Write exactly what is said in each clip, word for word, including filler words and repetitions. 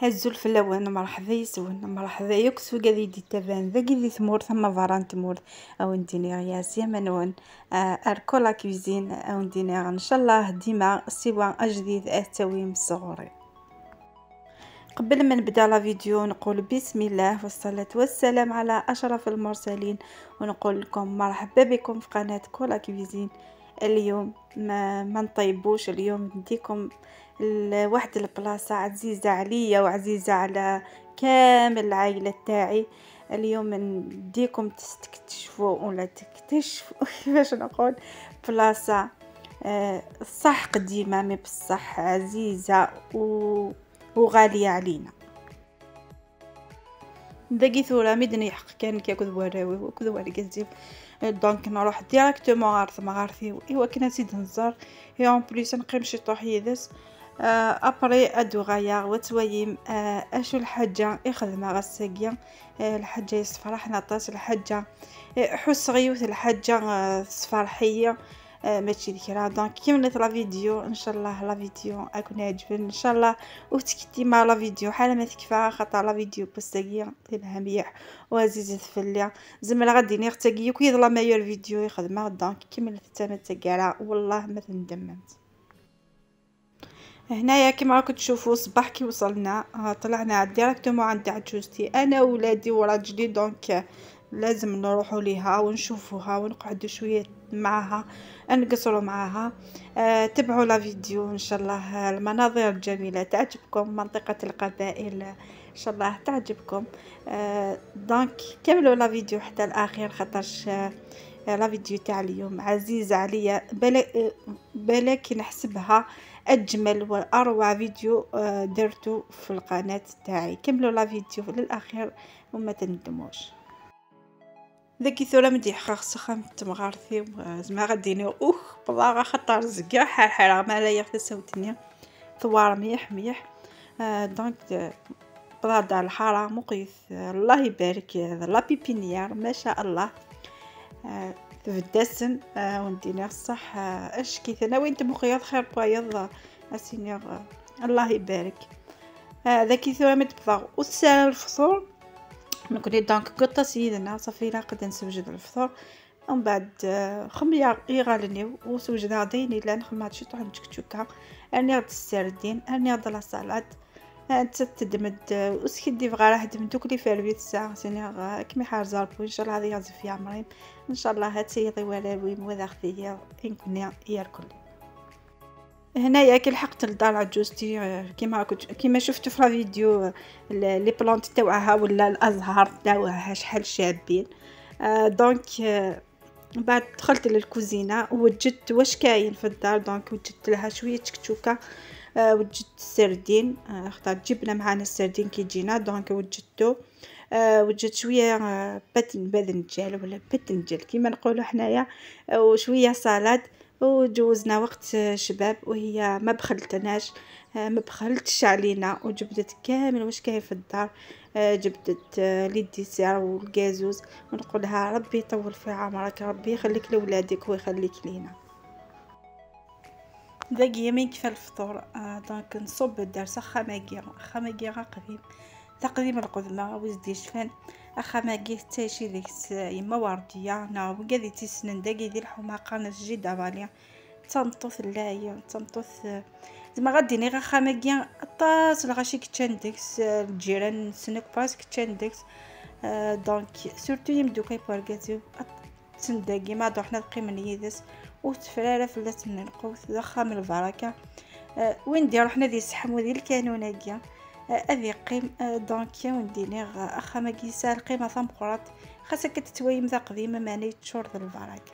Azul fell-awen, merḥba yes-wen, merḥba yakk s wigad i d-ittaban dagi di tmurt ama berra n tmurt. Awen-d-iniɣ yas yama-nwen, ah, ar Kola Cuisine, awen-d-iniɣ ncallah dima siwa ajdid ad tawim sɣur-i. Qbel ma nebda la vidéo, nqul bismillah wassalatu wassalam ala acraf lmursalin, ونقول لكم مرحبا بكم في قناة كولا كويزين. اليوم ما, ما نطيبوش، اليوم نديكم لواحد البلاصة عزيزة عليا وعزيزة على كامل العائلة تاعي. اليوم نديكم تستكتشفوا ولا تكتشفوا كيفاش نقول، بلاصة، آه، صح قديمة، مي بصح عزيزة و-، وغالية علينا. داكي ثورة ميدن يحق كان كي أكد وراوي وأكد ورقزيف. دونك نروح ديريكتومون غار ثمغارتي، إوا كنا سيد نزار. إي أون بليس نقيم شي طوح يدس. آه، أبري أدو غايا وتويم، آه، أشو الحاجة يخدمها غساقيا. آه، الحاجة يصفرح نطاس الحاجة. آه، حس غيوث الحاجة، آه، صفرحية. آه، ماشي ذكرى. دونك كملت لا فيديو، ان شاء الله لا فيديو اكون عجبن ان شاء الله، وتكتي مع لا فيديو حالا ما تكفى، خاطر لا فيديو بوستاقيه تلها مليح وعزيزة فلي. زعما غادي نختاقي كي يضلا مايور فيديو يخدمها. دونك كملت حتى ما تقرا والله ما تندمت. هنايا كيما راكم تشوفوا صباح كي وصلنا، آه، طلعنا ديريكتومون عند عجوزتي انا وولادي وراجلي. دونك، آه، لازم نروحوا ليها ونشوفوها ونقعدوا شويه معاها، نقصروا معاها. آه، تبعوا لا فيديو ان شاء الله، آه، المناظر الجميله تعجبكم، منطقه القبائل ان شاء الله تعجبكم. آه، دونك كملوا لا فيديو حتى الاخير، خاطرش، آه، لا فيديو تاع اليوم عزيزه عليا، بلا-، آه، بلاك نحسبها أجمل وأروع فيديو، آه، درتو في القناة تاعي. كملوا لا فيديو للأخير وما تندموش. ذاكي ثورة مدي حقا سخام تمغارتي، آه، زعما غادي نو اوخ بلاغة خطر زكا حار حار ما لا يغتي سوتني ثوار ميح ميح. آه، دونك، آه، بلاضة الحارة مقيت. الله يبارك، هذا لا بيبينيير ما شاء الله. آه، تبداسن، آه، وندينا الصح، آه، اش كي ثنا وين تمخيض خير بوايض، آه، اسيني، آه، الله يبارك. آه، ذاك يثوى متبضغ وسال الفطور. نكوني دونك قطة سيدنا صافي لا قد نسوجد الفطور. ومن بعد، آه، خمية يغالني وسوجدها داين الا نخمات شي طحن تشكتشوكا. اني غد السردين، اني غد لا سالاد. آه، تتدمد، آه، وسكدي بغا راه دمدوك لي فيربي تسعة سيني غا كمي حار زاربو ان شاء الله هذه يعزف يا مريم. ان شاء الله هاتي يضي ولا ويم وذا اختي يا انكني يا الكل. هنايا كي لحقت لدار عجوزتي، آه، كيما كنت، كيما شفتو في لا فيديو، آه، ال-، لي بلونت تاوعها ولا الازهار تاوعها شحال شابين. آه، دونك، آه، بعد دخلت للكوزينة ووجدت واش كاين في الدار. دونك وجدت لها شوية تشكتشوكة، آه، وجدت السردين، آه، خاطر جبنا معانا السردين كي جينا، دونك وجدتو. آه، وجدت شوية، آه، بتن-، باذنجال ولا بتنجال كيما نقولوا حنايا، آه، وشوية سالاد. وجوزنا وقت، آه، شباب، وهي ما بخلتناش، آه، ما بخلتش علينا، وجبدت كامل واش كاين في الدار. آه، جبدت، آه، لي ديسير والكازوز، ونقول لها ربي يطول في عمرك، ربي يخليك لولادك ويخليك لينا. داقي يمين كفى الفطور، آه، دونك نصب الدرس خاماكي، خاماكي غا قديم، تقديم القدمى وزدي شفان. أخاماكي تعيشي ديك الس-، يما وردية، نا وقادي تيسنن داقي دي الحماقة، نا جي دافالي. تنطوث اللاية، تنطوث، زعما غادي نيغا خاماكي، طاس الغاشي كتشان ديكس، الجيران سنك باس كتشان ديكس. آه، دونك، سورتو يمدوكا يبواركاتيو. تنداقي ما دوحنا القيمن يدس وتفرارة فلات من القوت ذا خام البركة. آه، وين دي روحنا ذي السحم وذي الكانون هاكيا. آه، أذي قيم، آه، دونك يا ونديني غ-، أخا ما قيسا القيمة ثمقرات. خاصة كتتويم ذا قديمة ماني تشور ذا البركة.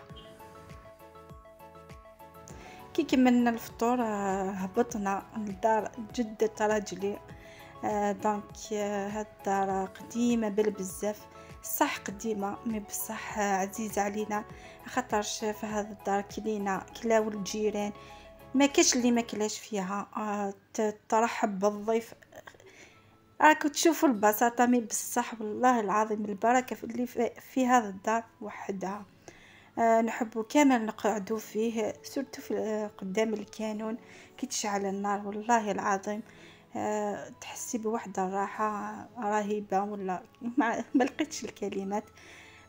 كي كملنا الفطور، آه، هبطنا لدار جدة راجلي. آه، دونك، آه، هاد الدار قديمة بل بزاف. صح قديمة، مي بصح، آه، عزيزة علينا، خاطرش في هاد الدار كلينا كلاو الجيران، ما كاش اللي ما كلاش فيها. آه، ت-، ترحب بالضيف. راكو تشوفوا البساطة، مي بصح والله العظيم البركة في اللي في، في هذا الدار وحدها. آه، نحبوا كامل نقعدوا فيه، سورتو في، آه، قدام الكانون كي تشعل النار، والله العظيم آه، تحسي بواحد الراحة رهيبة، ولا ما، ما لقيتش الكلمات.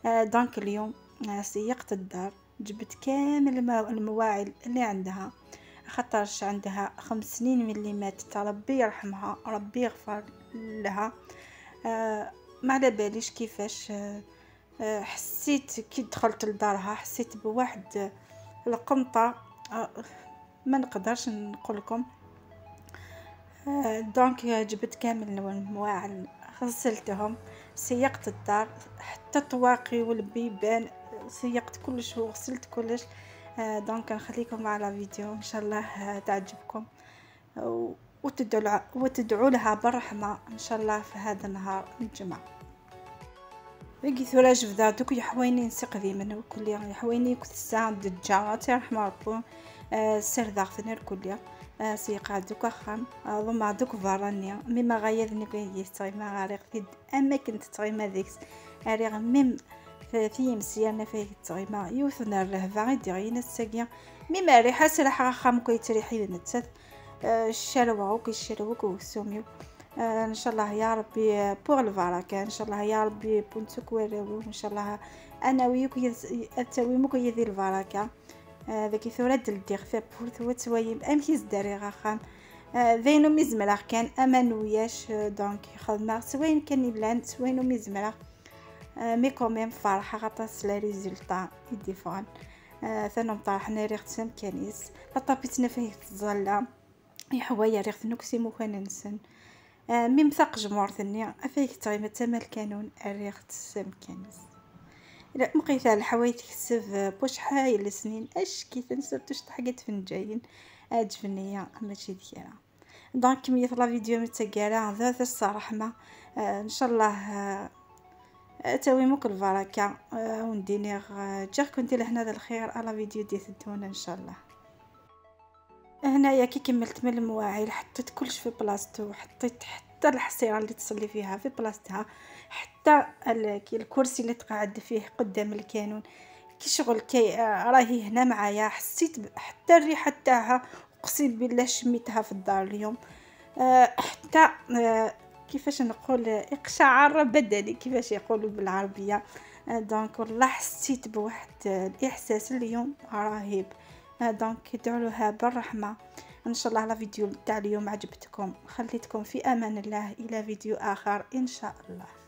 آه، donc اليوم، آه، سيقت الدار، جبت كامل المو-، المواعين اللي عندها، خاطرش عندها خمس سنين من اللي ماتت، ربي يرحمها، ربي يغفر لها. آه، ما على باليش كيفاش، آه، آه، حسيت كي دخلت لدارها، حسيت بواحد القنطة، آه، ما نقدرش نقول لكم. آه، donc جبت كامل المواعن، غسلتهم، سيقت الدار، حتى الطواقي والبيبان، سيقت كلش وغسلت كلش. آه، donc نخليكم على فيديو، ان شاء الله، آه، تعجبكم، و-، وتدعوا لها، وتدعوا لها بالرحمة ان شاء الله في هذا النهار الجمعة. Dagi tura jebdeɣ-d akk yeḥwayen-ines iqdimen, akk-lli yeḥwayen-ines i kent-sɛan d ǧǧa, ad tt-iṛḥem Ṛebbi. آه، ssardeɣ-ten irkelli. آه، سيقعد دوك أخام، آه، ضمع دوك براني، مما غايا ذنك يستغيما غاريغ تيد أما كنت تغيما ديكس. أريغ ميم في يمسيان فيه تغيما، يوث نار الرهبة غير ديغين الساقية. ميم ريحة سلاح أخام كوي تريحي نتسد. آه، الشروة وكي الشروة وكي وسوميو. آه، إن شاء الله يا ربي، آه، pour البركة، إن شاء الله يا ربي بونتو كويريو، إن شاء الله أنا وياك يز-، أتاوي مكو يدي البركة. آه، ذاك ثورة دلديغ ثابورت وتوايم أمك يزداري غاخام. آه، ذينو ميزمراغ كان أمان وياش، آه، donc خدمة سوين كان يلان سوينو ميزمراغ. آه، mais quand même فرحة غطاس les résultats يديفون. آه، ثانو مطرح ناري غتسام كانيس. لا طابيت نفيه تزالا. يحوايا ريغ تنوكسي مكان نسن. آه، ميم ثاق جمورتني، أفايك تغيمة تما الكانون، ريغ تسام كانيس. لا، مقيتة الحوايج تكسب بوش حايل السنين، اش كي تنسرتوش حاجات فنجايين. عجبني، ماشي ديالها. Donc كمية la vidéo متقالة، ذات الصراحة ما، آه، إن شاء الله، آه، تاوي مك البركة، آه، ونديني غ-، جاك كنت لهنا ذا الخير على فيديو دي ثدون إن شاء الله. هنايا كي كملت من المواعين، حطيت كلش في بلاصتو، حطيت حتى الحصيرة اللي تصلي فيها في بلاصتها، حتى ال-، كي الكرسي اللي تقعد فيه قدام الكانون. كي شغل كي، آه، راهي هنا معايا، حسيت ب-، حتى الريحة تاعها، أقسم بالله شميتها في الدار اليوم. آه، حتى، آه، كيفاش نقول، اقشعر بدني، كيفاش يقولوا بالعربية. آه، donc والله حسيت بواحد، آه، الإحساس اليوم رهيب. آه، donc ادعوا لها بالرحمة. إن شاء الله la vidéo تاع اليوم عجبتكم، خليتكم في أمان الله، إلى فيديو آخر إن شاء الله.